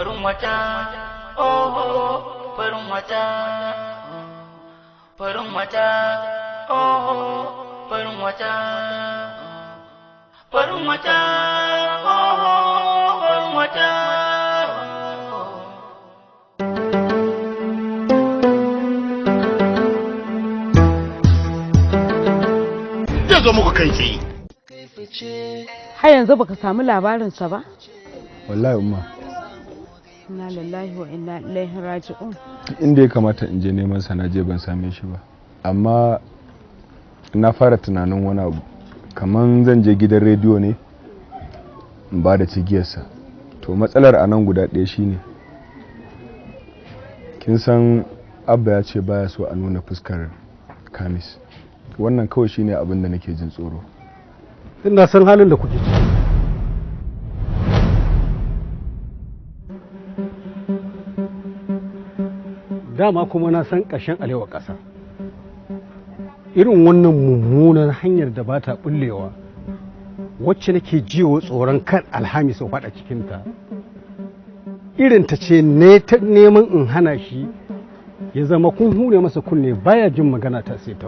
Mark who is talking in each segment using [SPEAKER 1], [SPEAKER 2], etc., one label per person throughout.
[SPEAKER 1] Farin wata, oh, farin wata, farin wata, oh, farin wata, farin wata, oh, farin wata.
[SPEAKER 2] Zai zo muku kai tsaye.
[SPEAKER 3] Har yanzu baka samu labarinsa ba?
[SPEAKER 4] Wallahi umma.
[SPEAKER 3] Inna lillahi wa inna ilaihi raji'un.
[SPEAKER 4] Inda ya kamata in je neman sa na je ban same shi ba. Amma na fara tunanin wani abu. Kaman zan je gidan rediyo ne in ba da cigiyarsa. To matsalar a nan guda ɗaya shine, kin san Abba ya ce baya so a nuna fuskar Kamis. Wannan kawai shine abin da nake jin tsoro.
[SPEAKER 5] Ina san halin da kuke ciki. Dama kuma na san ƙarshen alewa ƙasa. Irin wannan mummunar hanyar da ba ta ɓullewa, wacce nake jiwo tsoron kan Alhamis ya faɗa cikinta. Irin ta ce ne ta neman in hana shi ya zama kun hure masa kunne baya jin magana ta sai ta.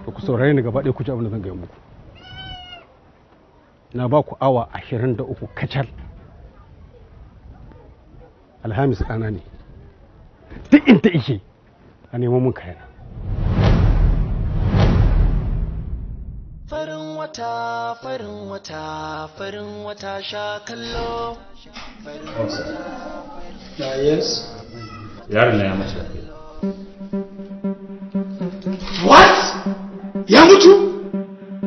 [SPEAKER 5] Ku saurare ni gaba ɗaya ku ji abin da zan gaya muku. Na ba ku awa 23 kacal. Alhamis ɗana ne. Duk inda ike a neman mun kayana.
[SPEAKER 1] Farin wata, farin wata, farin wata sha kallo.
[SPEAKER 6] Yes. Yaron na ya mace.
[SPEAKER 2] What? Ya mutu?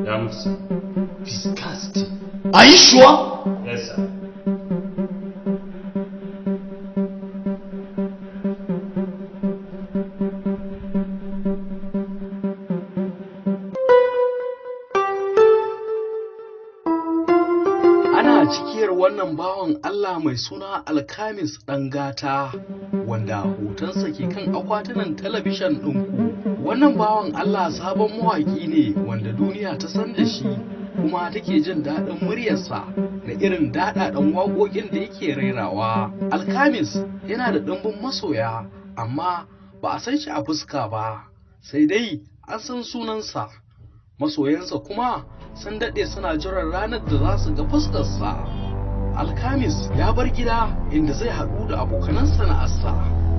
[SPEAKER 6] Ya mutu.
[SPEAKER 2] Disgusting. Are you sure?
[SPEAKER 6] Yes, sir.
[SPEAKER 7] Ana cikiyar wannan bawan Allah mai suna Alkamis Ɗangata, wanda hotonsa ke kan akwatunan talabishin ɗinku. Wannan bawan Allah sabon mawaƙi ne wanda duniya ta san da shi kuma take jin daɗin muryarsa da irin daɗaɗen waƙoƙin da yake rairawa. Alkamis yana da ɗimbin masoya, amma ba a san shi a fuska ba, sai dai an san sunansa. Masoyansa kuma sun daɗe suna jiran ranar da za su ga fuskarsa. Alkamis ya bar gida inda zai haɗu da abokanan sana'arsa.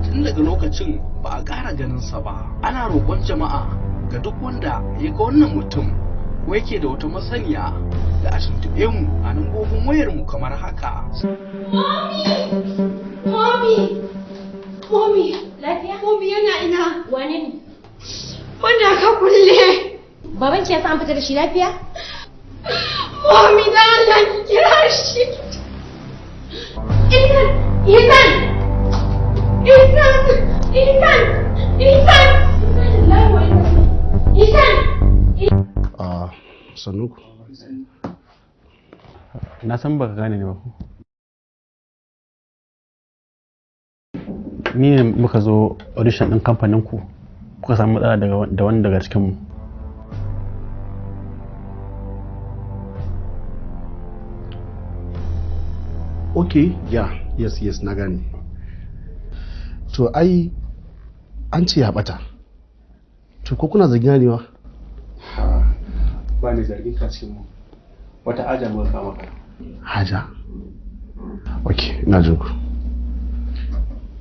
[SPEAKER 7] Tun daga lokacin ba a ƙara ganinsa ba. Ana roƙon jama'a ga duk wanda ya ga wannan mutum ko yake da wata masaniya da a tuntuɓe mu a lambobin wayarmu kamar haka.
[SPEAKER 8] Mommy! Mommy! Mommy!
[SPEAKER 9] Lafiya?
[SPEAKER 8] Mommy yana ina?
[SPEAKER 9] Wane ne?
[SPEAKER 8] Wanda aka kulle.
[SPEAKER 9] Babanki ya sa an fita da shi lafiya?
[SPEAKER 8] Mommy da Allah ki kira shi. Ethan! Ethan! Ethan! Ethan! Ethan! Ethan!
[SPEAKER 5] A sannu ku.
[SPEAKER 6] Na san baka gane ni ba ko? Ni ne muka zo audition ɗin kamfanin ku, kuka samu matsala da wani daga cikin mu.
[SPEAKER 5] Okay, yeah, yes, yes, na gane. To ai an ce ya bata. To ko kuna zargina ne wa?
[SPEAKER 6] Ba ni zargin ka cikin mu. Wata aja muka kama ka.
[SPEAKER 5] Haja. Okay, ina jin ku.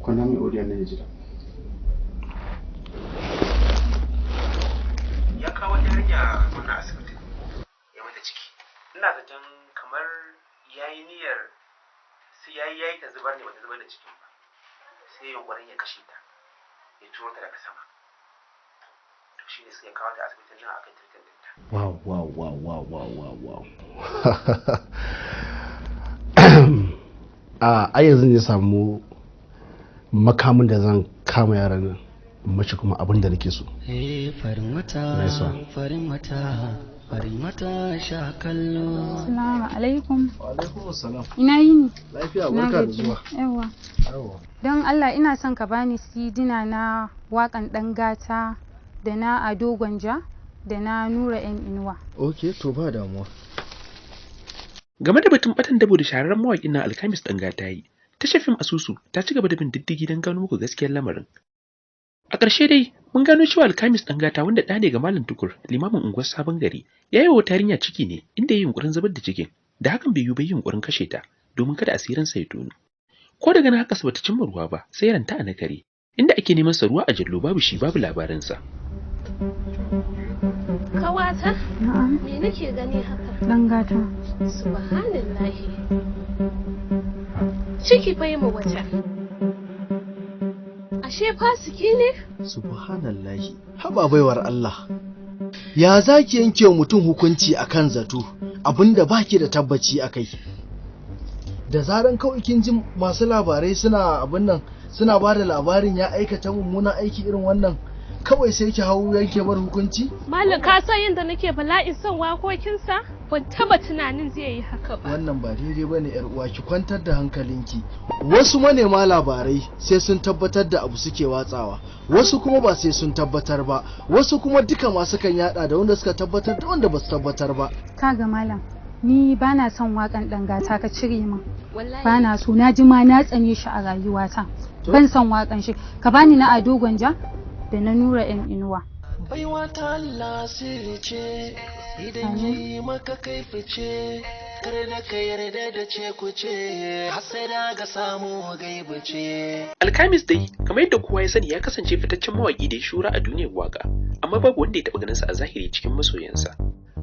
[SPEAKER 6] Kwana mai audio na jira.
[SPEAKER 10] Ya kawo yarinya wannan asibitin ya mata ciki. Ina zaton kamar yayi niyyar sai yayi ta zubar ne bata zubar da cikin ba. Sai yunkurin ya kashe ta. Ya turo ta daga sama. To shine sai ya kawo ta asibitin nan aka treatment ɗinta.
[SPEAKER 5] Wow, wow, wow, wow, wow, wow, wow. A yanzu ne samu makamin da zan kama yaran nan mace kuma abin da nake so.
[SPEAKER 1] Farin wata,
[SPEAKER 5] Nice one.
[SPEAKER 1] farin wata, farin wata sha kallo.
[SPEAKER 11] Assalamu alaikum.
[SPEAKER 5] Wa alaikum assalam.
[SPEAKER 11] Ina yini?
[SPEAKER 5] Lafiya,
[SPEAKER 11] Na
[SPEAKER 5] barka da
[SPEAKER 11] gaji.
[SPEAKER 5] zuwa.
[SPEAKER 11] Yawwa.
[SPEAKER 5] Yawwa.
[SPEAKER 11] Don Allah ina son ka bani sidina na waƙan ɗan gata da na Ado Gwanja da na Nura 'yan Inuwa.
[SPEAKER 12] Ok, to ba damuwa.
[SPEAKER 10] Game da batun batan dabo da shahararren mawaƙin nan Alkamis Ɗangata yi, tashar fim Asusu ta ci gaba da bin diddigi don gano muku gaskiyar lamarin. A ƙarshe dai, mun gano cewa Alkamis Ɗangata, wanda ɗa ne ga Malam Tukur, limamin unguwar Sabon Gari, ya yi wa wata yarinya ciki ne inda ya yi yunƙurin zubar da cikin, da hakan bai yiwu ba, yunƙurin kashe ta domin kada asirinsa ya tono. Ko daga nan haka bata cimma ruwa ba, sai ranta a nakare, inda ake neman sa ruwa a jallo, babu shi babu labarinsa.
[SPEAKER 8] Kawata?
[SPEAKER 11] Na'am.
[SPEAKER 8] Me nake gani haka?
[SPEAKER 11] Dan gata.
[SPEAKER 8] Subhanallahi. Ciki fa yi ma wata. Ashe fasiki ne?
[SPEAKER 1] Subhanallahi. Haba baiwar Allah. Ya za ki yanke wa mutum hukunci akan zato, abinda baki da tabbaci akai? Da zaran kawai kin ji masu labarai suna abin nan, suna ba da labarin ya aikata mummunan aiki irin wannan, kawai sai ki hau yanke bar hukunci?
[SPEAKER 8] Malam, ka san yadda nake bala'in son wakokinsa? Ban taba tunanin zai yi haka ba.
[SPEAKER 1] Wannan ba daidai bane, yar uwa, ki kwantar da hankalinki. Wasu manema labarai sai sun tabbatar da abu suke watsawa, wasu kuma ba sai sun tabbatar ba, wasu kuma duka masu kan yada, da wanda suka tabbatar da wanda ba su tabbatar ba.
[SPEAKER 11] Kaga malam, ni bana son wakan ɗan gata, ka cire min.
[SPEAKER 8] Wallahi.
[SPEAKER 11] Bana so, na ji ma na tsane shi a rayuwata. Ban son wakan shi. Ka bani na Ado Gwanja da na Nura M Inuwa.
[SPEAKER 1] Baiwa ta Allah sirri ce, idan yayi maka kai fice, kar da ka yarda da ce ku ce, hasada ga samu gaibu ce.
[SPEAKER 10] Alkamis dai, kamar yadda kowa ya sani, ya kasance fitaccen mawaƙi da ya shura a duniyar waka, amma babu wanda ya taɓa ganin sa a zahiri cikin masoyansa.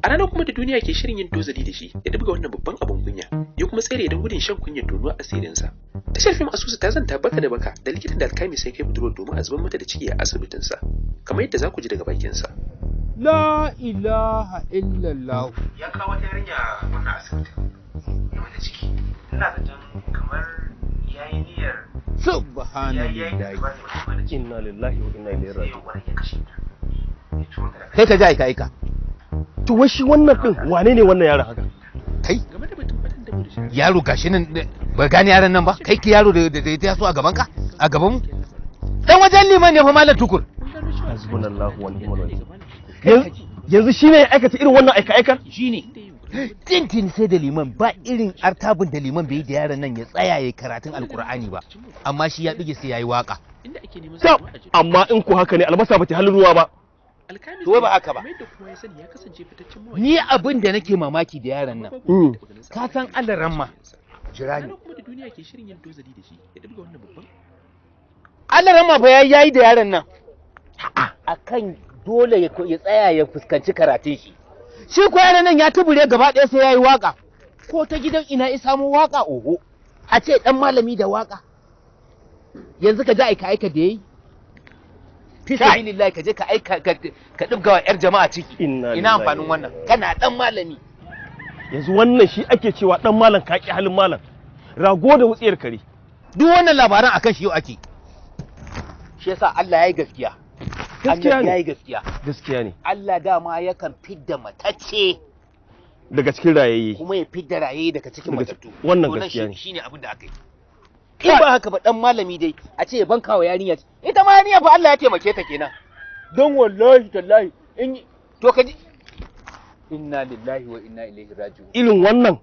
[SPEAKER 10] A ranar kuma da duniya ke shirin yin tozali da shi, ya ɗibga wannan babban abin kunya, ya kuma tsere don gudun shan kunyar tonuwa asirinsa. Tashar fim Asusu ta zanta baka da baka da likitan da Alkamis ya kai budurwar domin a zubar mata da ciki a asibitinsa, kamar yadda za ku ji daga bakinsa.
[SPEAKER 12] La ilaha illallah.
[SPEAKER 10] Ya kawo wata yarinya wannan asibitin, ya mata ciki. Ina zaton kamar ya yi niyyar
[SPEAKER 12] Subhanallah.
[SPEAKER 13] Inna lillahi wa inna ilaihi raji'un.
[SPEAKER 12] Kai ka ji aika aika.
[SPEAKER 13] To wai shi wannan din wane ne, wannan yaron haka?
[SPEAKER 12] Kai. Yaro gashi nan, ba gane yaron nan ba? Kai ki yaro da da ya so a gaban ka? A gaban mu? Dan wajen liman ne fa, Malam Tukur.
[SPEAKER 13] Hasbunallahu wa ni'mal wakil. Yanzu shine ya aikata irin wannan aika aikar?
[SPEAKER 12] Shine. Tintin sai da liman ba irin artabun da liman bai yi da yaron nan ya tsaya ya karatun Alkur'ani ba. Amma shi ya bige sai yayi waka.
[SPEAKER 13] Tab, amma in ku haka ne, albasa ba ta halin ruwa ba.
[SPEAKER 12] To wai ba haka ba. Ni abin da nake mamaki da yaron nan. Ka san Allah ramma. Jira ni. Allah ramma fa yayi yayi da yaron nan. Akan dole ya tsaya ya fuskanci karatun shi. Shi ko yaron nan ya tubure gaba ɗaya sai yayi waka. Ko ta gidan ina ya samu waka, oho. A ce dan malami da waka. Yanzu ka ji aika aika da yayi. Fi sabilillahi, ka je ka aika ka dubga wa yar jama'a ciki. Ina amfanin wannan? Kana dan malami.
[SPEAKER 13] Yanzu wannan shi ake cewa dan malam ka ki halin malam. Rago da wutsiyar kare.
[SPEAKER 12] Duk wannan labaran akan shi yau ake. Shi yasa Allah yayi gaskiya.
[SPEAKER 13] Gaskiya
[SPEAKER 12] Allah
[SPEAKER 13] ne.
[SPEAKER 12] yayi gaskiya.
[SPEAKER 13] Gaskiya ne.
[SPEAKER 12] Allah dama yakan fidda matacce
[SPEAKER 13] Daga cikin rayayye.
[SPEAKER 12] kuma ya fidda raye daga cikin
[SPEAKER 13] Daga
[SPEAKER 12] matattu.
[SPEAKER 13] wannan
[SPEAKER 12] To nan
[SPEAKER 13] gaskiya ne.
[SPEAKER 12] Shine abin da aka yi. In ba haka ba, dan malami dai a ce ya banka wa yarinya, ita ma yarinya fa Allah ya taimake ta kenan. Don wallahi tallahi in to ka ji, inna lillahi wa inna ilaihi raji'un.
[SPEAKER 13] Irin wannan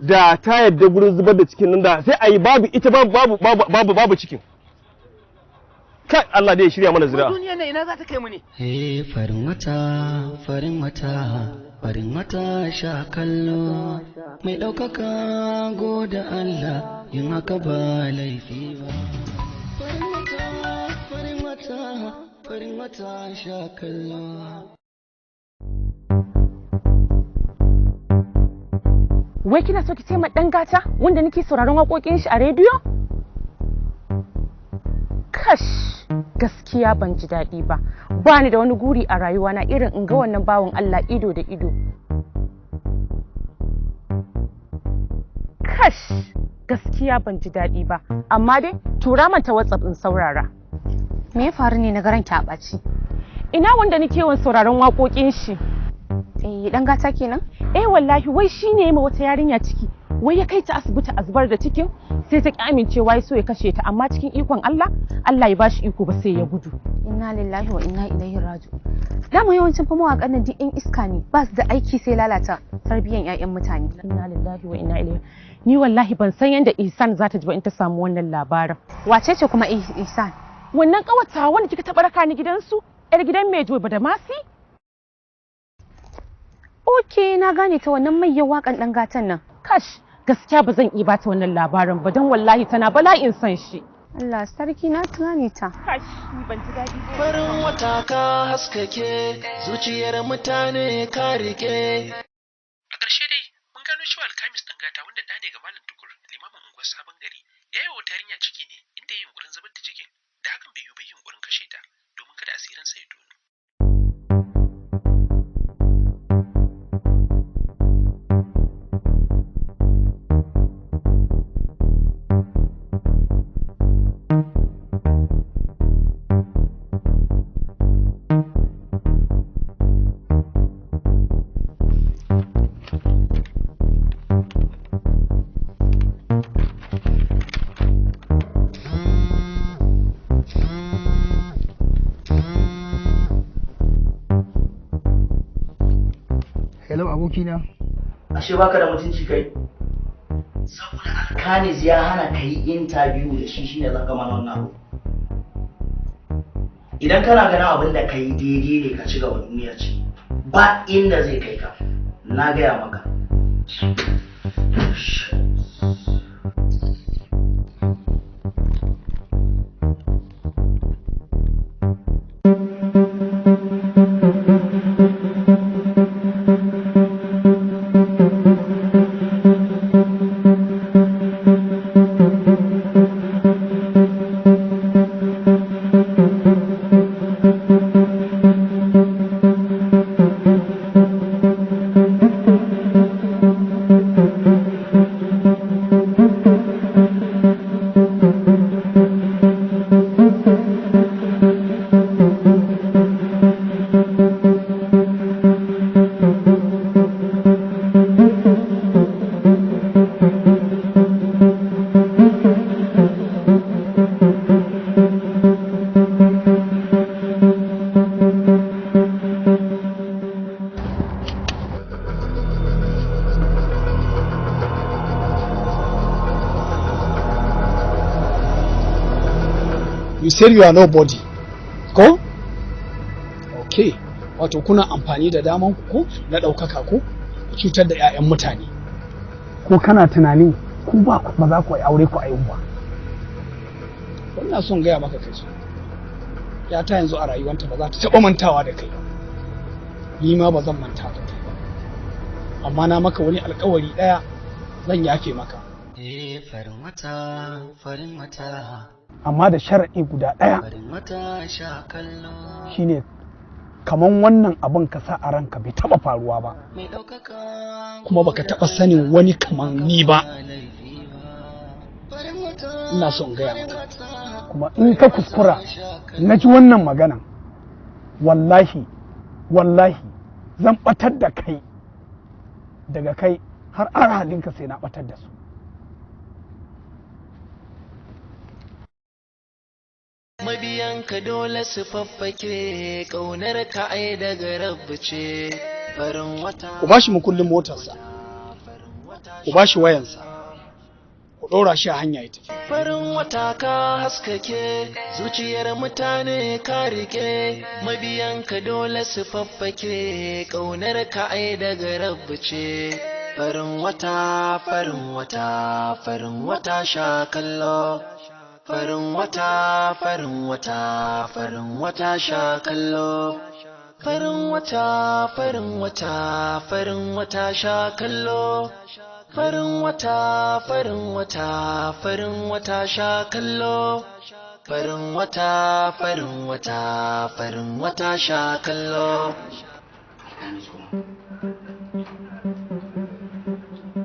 [SPEAKER 13] da ta yadda gurin zubar da cikin nan, da sai a yi babu ita, babu babu babu babu babu cikin. Kai, Allah dai ya shirya mana zuri'a.
[SPEAKER 12] Duniya ne, ina za ta kai mu ne?
[SPEAKER 1] Hey, farin wata, farin wata, farin wata sha kallo, mai ɗaukaka goda Allah, yin haka ba laifi ba. Farin wata, farin wata, farin wata sha kallo.
[SPEAKER 3] Wai kina so ki ce ma ɗan gata wanda nake sauraron waƙoƙin shi a rediyo? Kash, gaskiya ban ji daɗi ba. Ba ni da wani guri a rayuwana irin in ga wannan bawan Allah ido da ido. Kash, gaskiya ban ji daɗi ba. Amma dai tura man ta WhatsApp in saurara.
[SPEAKER 9] Me ya faru ne na garan ki a ɓaci?
[SPEAKER 3] Ina wanda nake yawan sauraron waƙoƙin shi?
[SPEAKER 9] Eh, dan gata kenan?
[SPEAKER 3] Eh wallahi, wai shine ya ma wata yarinya ciki. Wai ya kai ta asibiti a zubar da cikin, sai ta ki amincewa, ya so ya kashe ta, amma cikin ikon Allah, Allah ya bashi iko ba sai ya gudu.
[SPEAKER 9] Inna lillahi wa inna ilaihi raji'un. Dama yawancin fa mawaƙan nan duk 'yan iska ne, ba su da aiki sai lalata tarbiyyar 'ya'yan mutane.
[SPEAKER 3] Inna lillahi wa inna ilaihi. Ni wallahi ban san yadda Ihsan za ta ji ba in ta samu wannan labarin.
[SPEAKER 9] Wace ce kuma Ihsan?
[SPEAKER 3] Wannan ƙawata wanda kika taɓa raka ni gidansu, 'yar gidan Mejo Badamasi?
[SPEAKER 9] Ok, na gane ta, wannan mai waƙan ɗan gatan nan.
[SPEAKER 3] Kash, gaskiya ba zan iya bata wannan labarin ba, don wallahi tana bala'in son shi.
[SPEAKER 9] Allah sarki, na gane ta.
[SPEAKER 3] Kash, ni ban ji daɗi.
[SPEAKER 14] Farin wata ka haskake zuciyar mutane ka rike.
[SPEAKER 10] A ƙarshe dai mun gano cewa Alkamis ɗan gata, wanda ɗa ne ga Malam Tukur, limamin unguwar Sabon Gari, ya yi wa wata yarinya ciki ne, inda ya yi yunƙurin zubar da cikin, da hakan bai yiwu ba, yunƙurin kashe ta domin kada asirinsa ya tono.
[SPEAKER 1] Hello, abokina.
[SPEAKER 15] Ashe baka da mutunci kai. Saboda Alkanis ya hana ka yi interview da shi, shine zaka mana wannan abu. Idan kana ganin abin da ka yi daidai ne, ka ci gaba, duniya ce. Ba inda zai kai ka. Na gaya maka.
[SPEAKER 16] You said you are nobody, ko? Okay, wato kuna amfani da daman ku ko na ɗaukaka ko ku cutar da 'ya'yan mutane.
[SPEAKER 5] Ko kana tunanin ku ba za ku yi aure ku aihu ba?
[SPEAKER 16] Wannan son gaya maka kai, ya ta yanzu a rayuwanta ba za ta taɓa mantawa da kai ba, ni ma ba zan manta da kai ba, amma na maka wani alkawari ɗaya, zan yafe maka.
[SPEAKER 14] Eh, farin wata, farin wata.
[SPEAKER 5] Amma da sharaɗi guda ɗaya.
[SPEAKER 14] Farin wata sha kallo.
[SPEAKER 5] Shine kaman wannan abin ka sa a ranka bai taɓa faruwa ba.
[SPEAKER 14] Mai ɗaukaka.
[SPEAKER 16] Kuma baka taɓa sanin wani kaman ni ba. Ina son gaya maka.
[SPEAKER 5] Kuma in ka kuskura na ji wannan maganan, wallahi wallahi zan ɓatar da kai, daga kai har ahalinka sai na ɓatar da su.
[SPEAKER 14] Mabiyanka dole su faffake, ƙaunar ka ai daga rabbu ce. Farin wata.
[SPEAKER 16] Ku bashi mukullin motarsa, ku bashi wayansa, ku ɗora shi a hanya ya tafi.
[SPEAKER 14] Farin wata ka haskake zuciyar mutane ka rike, mabiyanka dole su faffake, ƙaunar ka ai daga rabbu ce. Farin wata, farin wata, farin wata sha kallo. Farin wata, farin wata, farin wata sha kallo. Farin wata, farin wata, farin wata sha kallo. Farin wata, farin wata, farin wata sha kallo. Farin wata, farin wata, farin wata sha kallo.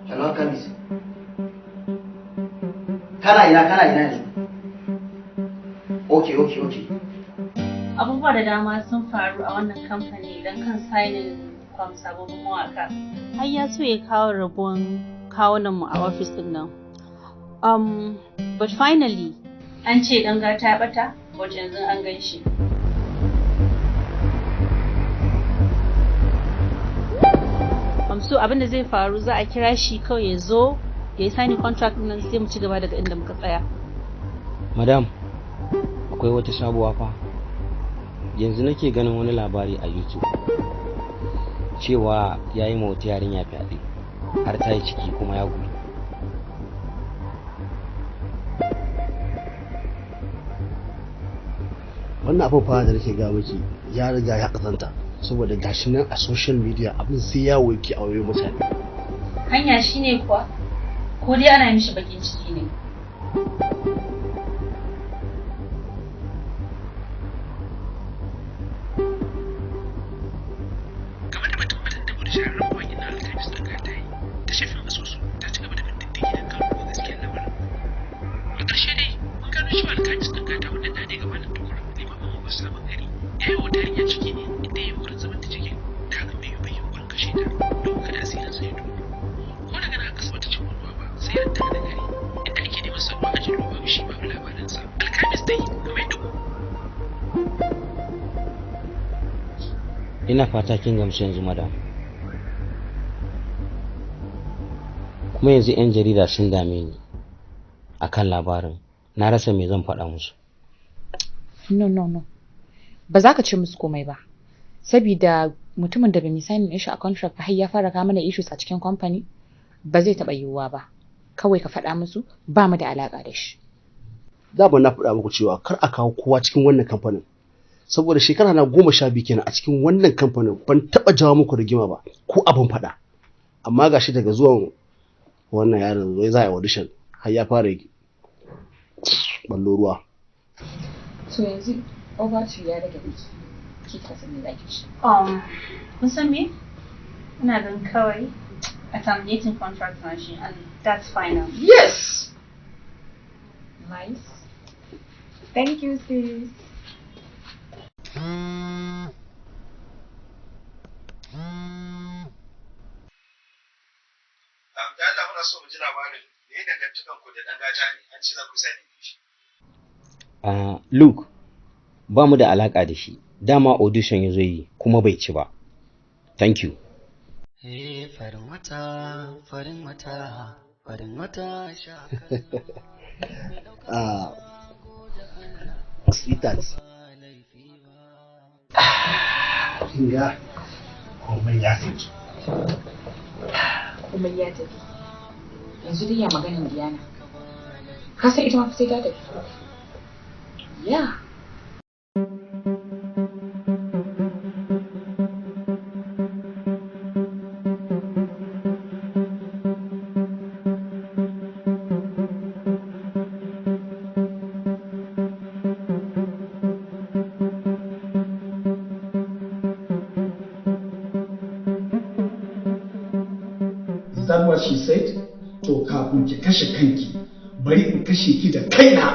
[SPEAKER 15] Hello, Kamis. Kana ina, kana ina yanzu? Okay.
[SPEAKER 17] Abubuwa da dama sun faru a wannan kamfani idan kan signing kwam sababbin mawaka. Har ya so ya kawo rabuwan kawunanmu a ofis din nan. But finally, an ce ɗan gata ya ɓata, but yanzu an gan shi. So abin da zai faru, za a kira shi kawai ya zo ya yi signing contract nan, sai mu ci gaba daga inda muka tsaya.
[SPEAKER 10] Madam, akwai wata sabuwa fa. Yanzu nake ganin wani labari a YouTube cewa ya yi ma wata yarinya fyaɗe har ta yi ciki kuma ya gudu.
[SPEAKER 1] Wannan abin fa da nake ga miki ya riga ya kazanta, saboda gashi nan a social media abin sai yawo yake a wayoyin mutane.
[SPEAKER 17] Hanya shine kuwa, ko dai ana mishi bakin ciki ne.
[SPEAKER 10] Game da batun batan dabo da shahararren mawaƙin na Alkamis ɗan gata yi, tashar fim Asusu ta ci gaba da bin diddigi don gano gaskiyar lamarin. A ƙarshe dai mun gano cewa Alkamis ɗan gata, wanda ɗa ne ga Malam Tukur, limamin unguwar Sabon Gari, ya yi wa wata yarinya ciki ne, inda ya yi yunƙurin zubar da cikin da hakan bai yi ba yunƙurin kashe ta domin kada asirinsa ya tono. Ko daga nan aka bata cimma ruwa ba, sai ran ta da gari inda ake neman sa ruwa a jallo, babu shi babu labarinsa. Alkamis dai kamar yadda Ina fata kin gamsu yanzu, madam. Kuma yanzu 'yan jarida sun dame ni akan labarin, na rasa me zan faɗa musu.
[SPEAKER 3] No, no, no, ba za ka ce musu komai ba, sabida mutumin da bai mi signing ɗin shi a contract ba har ya fara kawo mana issues a cikin company, ba zai taɓa yiwuwa ba. Kawai ka faɗa musu ba mu da alaƙa da shi.
[SPEAKER 1] Dama na faɗa muku cewa kar a kawo kowa cikin wannan kamfanin, saboda shekara na 12 kenan a cikin wannan kamfanin ban taɓa jawo muku rigima ba ko abin faɗa. Amma gashi daga zuwan wannan yaron zai za a yi audition har ya fara ballo ruwa.
[SPEAKER 3] So yanzu over to ya rage miki, ki ka san me zaki ci.
[SPEAKER 17] Kun san me? Ina ganin kawai a terminating contract na shi, and that's final.
[SPEAKER 1] Yes.
[SPEAKER 3] Nice, thank you, sis.
[SPEAKER 10] Da Allah muna so mu ji labarin me ya dangantakan ku da ɗan gata ne, an ce za ku sani shi. Luke, ba mu da alaka da shi, dama audition ya zo yi kuma bai ci ba. Thank you.
[SPEAKER 14] Eh, farin wata, farin wata, farin wata sha.
[SPEAKER 1] Ah, sweetheart. Kin ga komai ya saki.
[SPEAKER 3] Komai ya tafi. Yanzu dai ya maganin Diana? Ka san ita ma fa sai ta tafi. Yeah.
[SPEAKER 16] Is that what she said? To kafin ki kashe kanki, bari in kashe ki da kaina.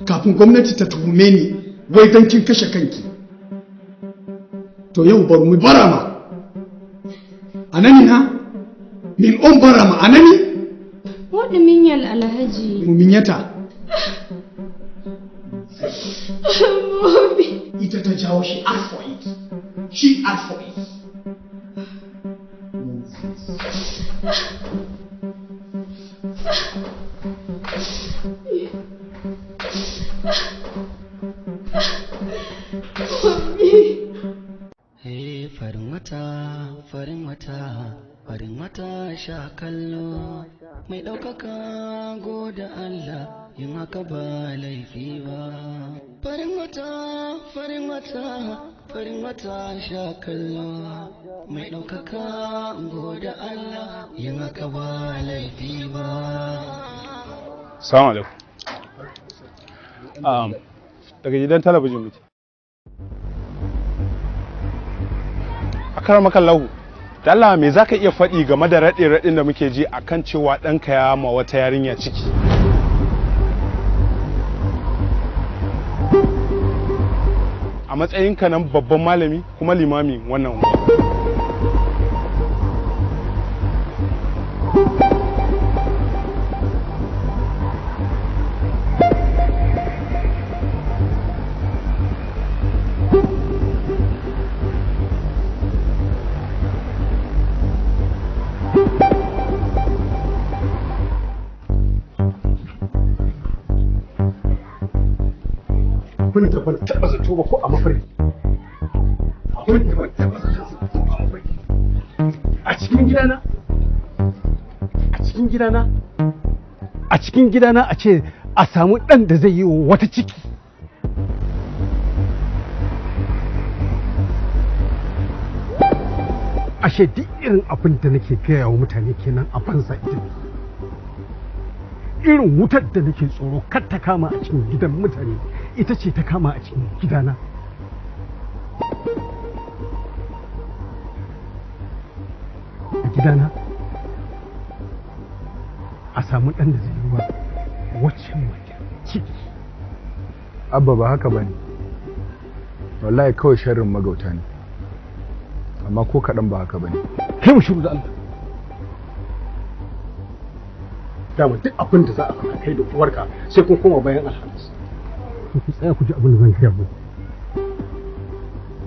[SPEAKER 16] Kafin gwamnati ta tuhume ni wai don kin kashe kanki. To yau bar mu barama. Anani ha? Min on barama anani?
[SPEAKER 8] Waɗi minyal Alhaji.
[SPEAKER 16] Muminyata.
[SPEAKER 8] Mommy.
[SPEAKER 16] Ita ta jawo shi, ask for it. She asked for it. Nonsense.
[SPEAKER 8] Mommy.
[SPEAKER 14] Eh, farin wata, farin wata, farin wata sha kallo. Mai ɗaukaka goda Allah, yin haka ba laifi ba. Farin wata, farin wata, farin wata sha kallo. Mai ɗaukaka goda Allah, yin haka ba laifi ba.
[SPEAKER 4] Salamu alaikum. Daga gidan talabijin muke. Akaramakallahu, da Allah me za ka iya faɗi game da raɗe-raɗin da muke ji akan cewa ɗanka ya ma wata yarinya ciki? A matsayinka nan babban malami kuma limami wannan unguwa.
[SPEAKER 5] Abin da ban taɓa zato ba ko a mafarki. Abin da ban taɓa zato ba ko a mafarki. A cikin gidana? A cikin gidana? A cikin gidana a ce a samu ɗan da zai yi wata ciki. Ashe duk irin abin da nake gaya wa mutane kenan a banza ita ne. Irin wutar da nake tsoro kar ta kama a cikin gidan mutane ita ce ta kama a cikin gidana. A gidana a samu ɗan da zai yi wa waccan mace ciki.
[SPEAKER 4] Abba ba haka bane. Wallahi kawai sharrin magauta ne. Amma ko kaɗan ba haka bane.
[SPEAKER 5] Kai mu shiru da Allah. Dama duk abin da za a faɗa kai da uwarka sai kun koma bayan Alhamis. To ku tsaya ku ji abin da zan gaya muku.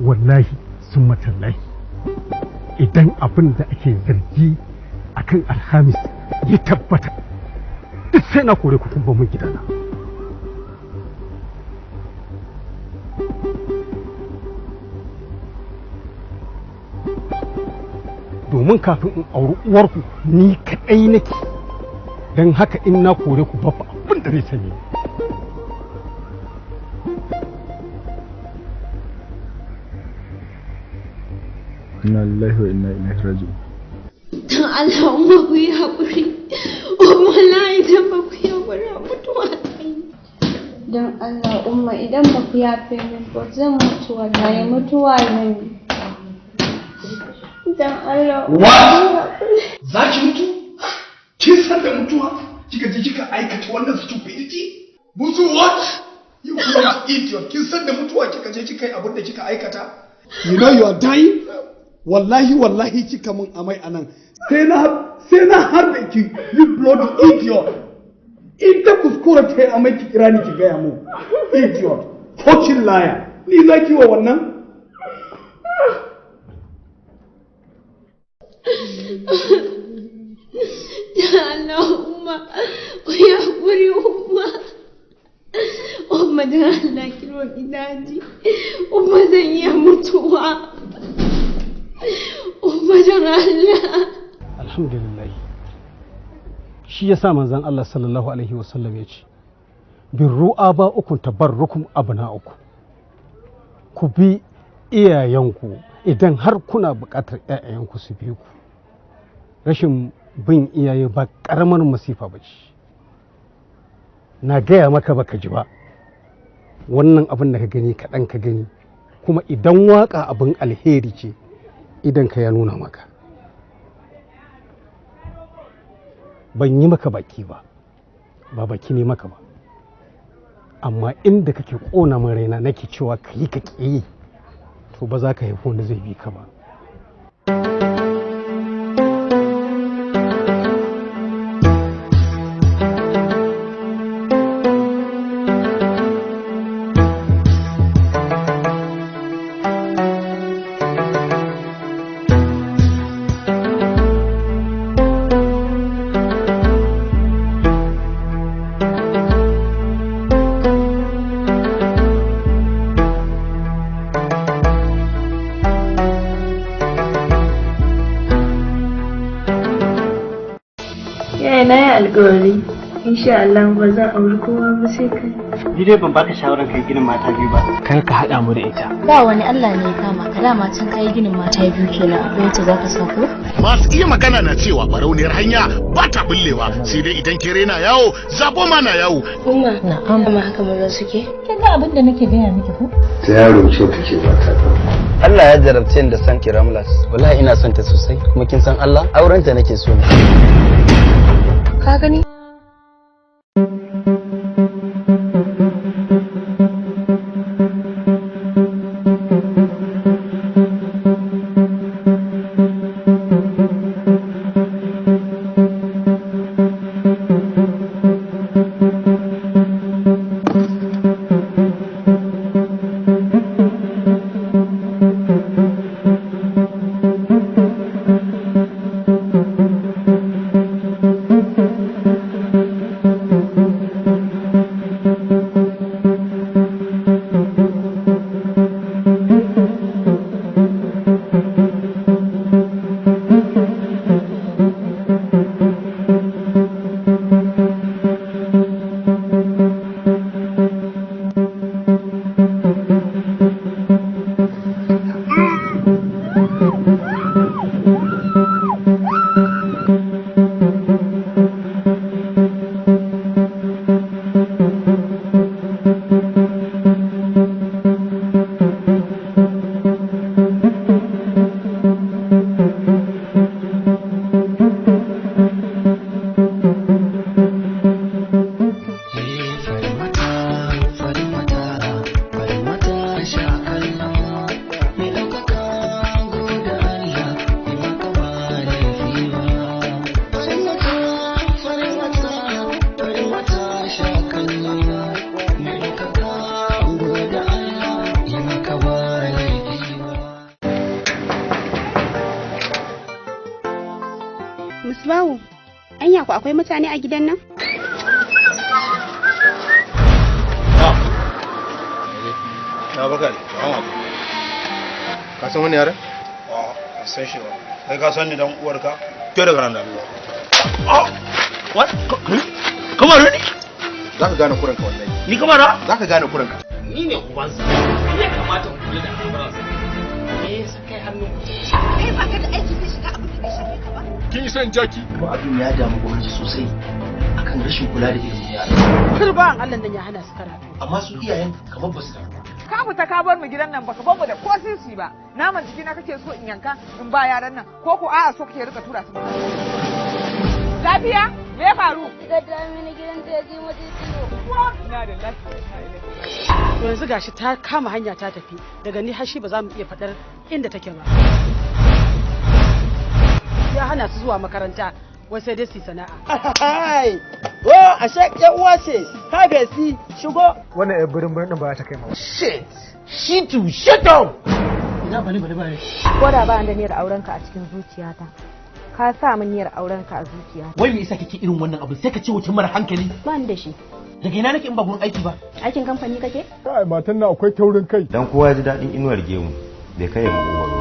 [SPEAKER 5] Wallahi sun matallahi. Idan abin da ake zargi akan Alhamis ya tabbata duk sai na kore ku kun bar mun gidana. Domin kafin in auri uwarku ni kaɗai nake, don haka in na kore ku babu abin da zai sani.
[SPEAKER 4] Inna lillahi wa inna ilaihi raji'un.
[SPEAKER 18] Don Allah umma ku yi haƙuri. Umma wallahi idan ba ku yi haƙuri ba mutuwa zan yi.
[SPEAKER 19] Don Allah umma idan ba ku yafe min ba zan mutu wallahi mutuwa zan yi. Don Allah umma ku yi haƙuri.
[SPEAKER 2] Za ki mutu? Kin san da mutuwa? Kika je kika aikata wannan stupidity? Mutu what? You bloody idiot. Kin san da mutuwa kika je kika yi abin da kika aikata?
[SPEAKER 16] You know you are dying? Wallahi wallahi kika mun amai anan. Sai na harbe ki, you bloody idiot. In ta kuskura ta yi amai ki kira ni ki gaya mun. Idiot. Fucking liar. Ni za ki wa wannan?
[SPEAKER 18] Don Allah umma ku yi haƙuri umma. Umma don Allah ki roƙi daji. Umma zan iya mutuwa. Umma don Allah.
[SPEAKER 5] Alhamdulillah. Shi ya sa manzon Allah sallallahu alaihi wasallam ya ce, Birru aba'ukum tabarrukum abna'ukum. Ku bi iyayenku idan har kuna buƙatar ƴaƴayenku su bi ku. Rashin bin iyaye ba ƙaramar masifa ba ce. Na gaya maka baka ji ba. Wannan abin da ka gani kaɗan ka gani, kuma idan waƙa abin alheri ce, idan ka ya nuna maka. Ban yi maka baki ba, ba baki ne maka ba. Amma inda kake ƙona min raina nake cewa ka yi ka ƙi yi, to ba za ka haifi wanda zai bi ka ba.
[SPEAKER 19] Yaya na yi alkawari, insha Allah ba zan auri kowa ba sai kai.
[SPEAKER 6] Ni dai ban baka shawarar kai ginin mata biyu ba. Kar ka haɗa mu da ita.
[SPEAKER 20] Ba wani Allah ne ya kama ka, dama can kayi ginin mata biyu kenan akwai wacce zaka sa ko?
[SPEAKER 2] Masu iya magana na cewa barauniyar hanya ba ta bullewa sai dai idan kere na yawo zabo ma na yawo.
[SPEAKER 19] Umma, na'am. Amma haka maza suke?
[SPEAKER 3] Kin ga abin da nake gaya miki ko?
[SPEAKER 21] Ta yaro ce kake ba ta.
[SPEAKER 22] Allah ya jarabce ni da san Kiramlas. Wallahi ina son ta sosai kuma kin san Allah aurenta nake so ne.
[SPEAKER 19] Ka gani?
[SPEAKER 18] Thank you.
[SPEAKER 7] Musbahu, anya ku akwai mutane a gidan nan?
[SPEAKER 11] Na baka ne. Ka san wani yaran?
[SPEAKER 2] A'a, ban san shi ba. Kai ka san ni dan uwarka?
[SPEAKER 11] Ke daga nan da Allah.
[SPEAKER 2] What? Kamar ni?
[SPEAKER 11] Za ka gane kuranka wallahi.
[SPEAKER 2] Ni kamar ha?
[SPEAKER 11] Za ka gane kuranka.
[SPEAKER 10] Ni ne ubansa. Ya kamata ku kula da al'amuransa. Me yasa kai hannu?
[SPEAKER 7] Kai ba ka da aiki sai shiga abin da bai shafe ka ba.
[SPEAKER 11] Kin yi son jaki?
[SPEAKER 15] Kuma abin ya damu gwamnati sosai akan rashin kula da ilimin yara.
[SPEAKER 23] Turban Allah nan ya hana su karatu.
[SPEAKER 15] Amma su iyayen kamar ba su damu.
[SPEAKER 24] Ka fita ka bar mu gidan nan baka bar mu da ko sisi ba. Naman jikina kake so in yanka in ba yaran nan ko ko a'a so kake rika tura su. Lafiya? Me ya faru?
[SPEAKER 19] Ga mini gidan da ya ji mu ciwo.
[SPEAKER 24] Ina da lafiya.
[SPEAKER 23] To yanzu gashi ta kama hanya ta tafi daga ni har shi ba za mu iya faɗar inda take ba. Ya hana su zuwa makaranta wai sai dai su yi sana'a.
[SPEAKER 25] Hai! Oh, ashe ƴan uwa ce, ka besi shigo.
[SPEAKER 26] Wannan ƴan birin birin ɗin ba ta kai ma.
[SPEAKER 12] Shit! Shit to shut up!
[SPEAKER 25] Ina bale bale bale.
[SPEAKER 9] Ko da ba da niyyar aurenka a cikin zuciyata. Ka sa min niyyar aurenka a zuciyata.
[SPEAKER 12] Wai me yasa kike irin wannan abu sai ka ce wuce mara hankali?
[SPEAKER 9] Ba ni da shi.
[SPEAKER 12] Daga ina nake in ba gurin aiki ba?
[SPEAKER 9] Aikin kamfani kake?
[SPEAKER 4] Kai matan nan akwai taurin kai.
[SPEAKER 27] Dan kowa ya ji daɗin inuwar gemu bai kai ya maƙogwaro.